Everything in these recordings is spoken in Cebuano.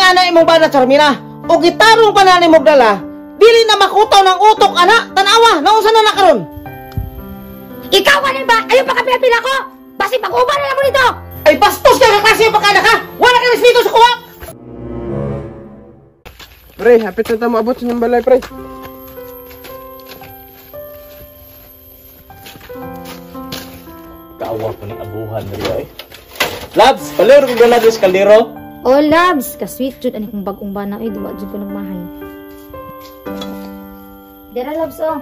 may ana imong bana, Charmina, o gitarong pa na nimo dala, dili na makutaw ng utok ana, tanawa, naunsa na nakaron. Ikaw kanin ba? Ayaw pa kapila-pila ko! Basi pag-uban na lang mo nito! Ay bastos ka kaklase yung pagkana ka! Wala ka respeto sa kuha! Pre, hapit na tamo abot sa inyong balay, pre. Kaawa ko ng abuhan na riya eh. Labs, palero kong gana sa kaldero. Oh, Labs, ka-sweet jud ani kong bagong bana eh, duwa jud ko nagmahay. Dera, Labs, oh.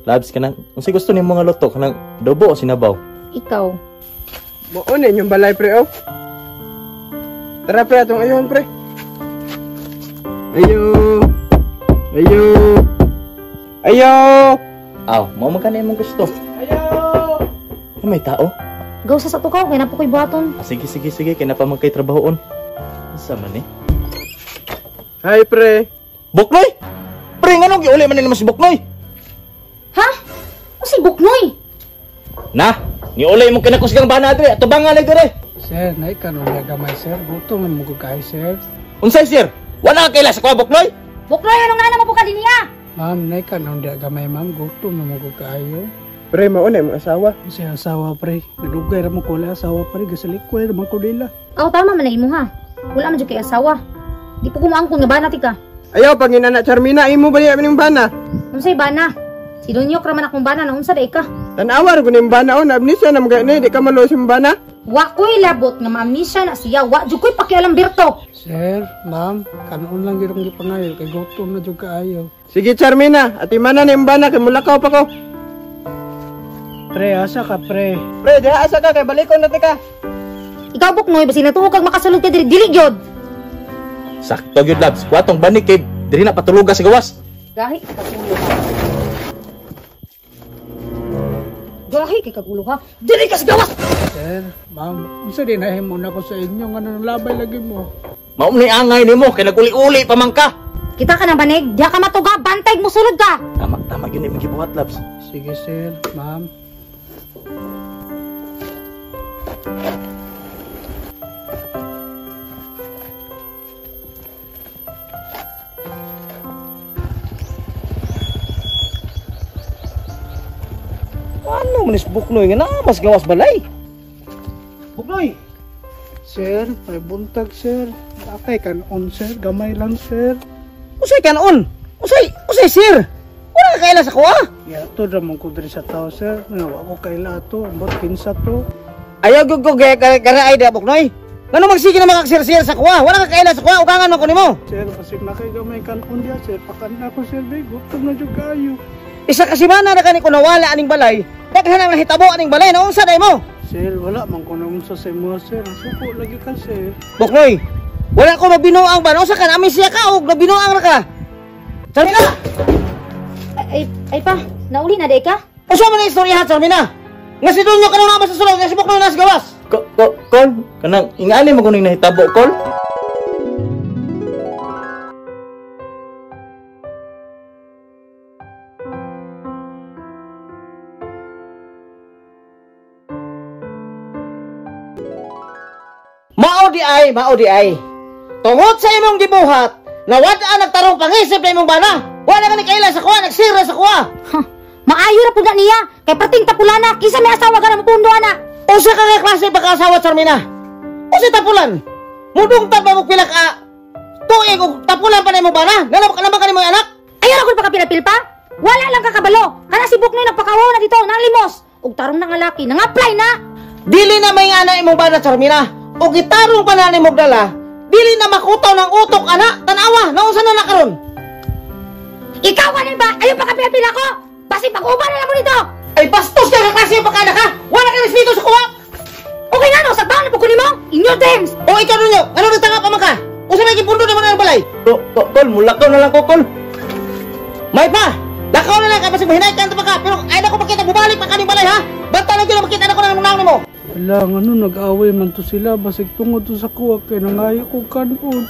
Labs, kanang unsay gusto nimo mga luto, kanang adobo o sinabaw? Ikaw. Mao na inyong balay, pre, oh. Tara, pre, atong ayun, pre. Ayo. Ayo. Ayo. Aw, mao man kanay imong gusto. Ayo. Oh, may tao. Gaw sa tukaw kay napo koy buhaton. Ah, sige, sige, sige, kay na pa man kay trabahoon. Unsa man eh? Hi, pre. Buknoy! Pre, nganong giuli man nila si Buknoy? Ha? Unsay Buknoy? Na, niuli imong kinakusgang bana diri, atubangan na diri. Sir, naay kanon na gamay, sir. Gutom man mo ko kay, sir. Unsay sir? Wala ka kaila sa kuha, Buknoy? Buknoy, anong nana mo po ka dinhiya? Ma'am, naay kanon dia gamay, ma'am. Gutom na mo ko kaayo. Pre, mao na imong asawa. Siya asawa, pre. Nadugay ra mo ko wala asawa, pre. Gasalikway ra man ko nila. Aw, tama man na imo ha. Wala man jud kay asawa. Di po kumuangkon nga bana ti ka. Ayaw, pag inana Charmina, imo ba niya imong bana? Unsay bana? Si Dunyok ra man akong bana na unsa day ka? Tanawar ko nimong bana, oh. Na-amnesia na mga ini, di ka maluoy sa imong bana. Wa ko'y labot nga ma-amnesia na siya. Wa jud ko'y pakialam Berto. Sir, ma'am, kanon lang gyud akong gipangayo kay gutom na jud kaayo. Sige, Charmina, ati mana na imong bana kay mulakaw pa ko. Pre, asa ka, pre? Pre, diha asa ka kay balikon na ka. Ikaw Buknoy, basi natuo kag makasulod ka diri, dili gyud. Sakto gyud, Labs. Kuha tong banig kay diri na patuluga sa gawas. Gahi kay kagulo ha. Gahi kay kagulo ha. Dili ka sa gawas. Sir, ma'am, unsa din nahimo na ko sa inyo nga labay lagi mo? Mao ni angay nimo kay naguli-uli pa man ka. Kita ka ng banig, diha ka matuga, bantay musulod ka. Tama, tama gyud imong gibuhat, Labs. Sige, sir, ma'am. Ano man is Buknoy nga na mas gawas balay? Buknoy! Sir, may buntag, sir. Akay kanon, sir. Gamay lang, sir. Usay kanon? Usay, usay sir! Wala ka kaila sa kuha? Yato ra man ko diri sa tao, sir. Nga wa ko kaila ato, ambot kinsa to. Ayaw gyud ko ay da Buknoy. Ngano magsige na makagsir-sir sa kuha? Wala ka kaila sa kuha, ugangan man ko nimo. Sir, basig na kay gamay kanon diya, sir. Pakan ako, sir, bay. Gutom na jud kaayo. Isa ka semana na kani ko nawala aning balay. Daghan ang nahitabo aning balay, naunsa day mo? Sir, wala man ko naunsa sa imo, sir. Suko lagi ka, sir. Buknoy, wala ko mabinuang ba? Naunsa ka na amnesia ka og nabinuang ra ka? Charmina! Ay, ay pa, nauli na day ka? Unsa man ang istorya ha, Charmina? Nga si Dunyo kanang naa sa sulod, nga si Buknoy nasa gawas. Kol, kanang ingani mo kuning nahitabo, Kol. Mao di ay, mao di ay. Tungod sa imong gibuhat, nawad-an nagtarong pangisip na imong bana. Wala ka ni kaila sa kuha, nagsira sa kuha. Huh, maayo ra pud na niya. Kay perting tapulana, kinsa may asawa ka na mopundo ana. Unsa ka nga klase pagkaasawa, Charmina? Unsa tapulan? Mudungtad ba mo pila ka tuig og tapulan pa na imong bana? Nalabak ka nimo anak? Ayaw ra gud pagkapilapil pa. Wala lang kakabalo. Kana si Buknoy nagpakawaw na dito, nanglimos. Og tarong na nga laki, nang-apply na. Dili na may ana imong bana, Charmina. O gitarong pa na nimo dala, dili na makutaw ng utok ana, tanawa, naunsa na nakaron. Ikaw kanin ba? Ayaw pa kapila-pila ko. Basi pag-uban na lang mo nito. Ay bastos ka kaklase yung pagkana ka. Wala ka respeto sa kuha. Okay nga no, sa taon na po nimo. In your terms. O ikaw ninyo, ano nagtanga pa man ka? Unsa may gipundo nimo na ng balay? Kol, mulakaw na lang ko, Kol. May pa, lakaw na lang ka basig mahinay ka pa ka, pero ay na ko makita bubalik pa kaning balay ha. Banta lang gyud makita na ko nang naong nimo. Wala, ano, nag-away man to sila. Basig tungod to sa kuha kay nangayo ko kanon.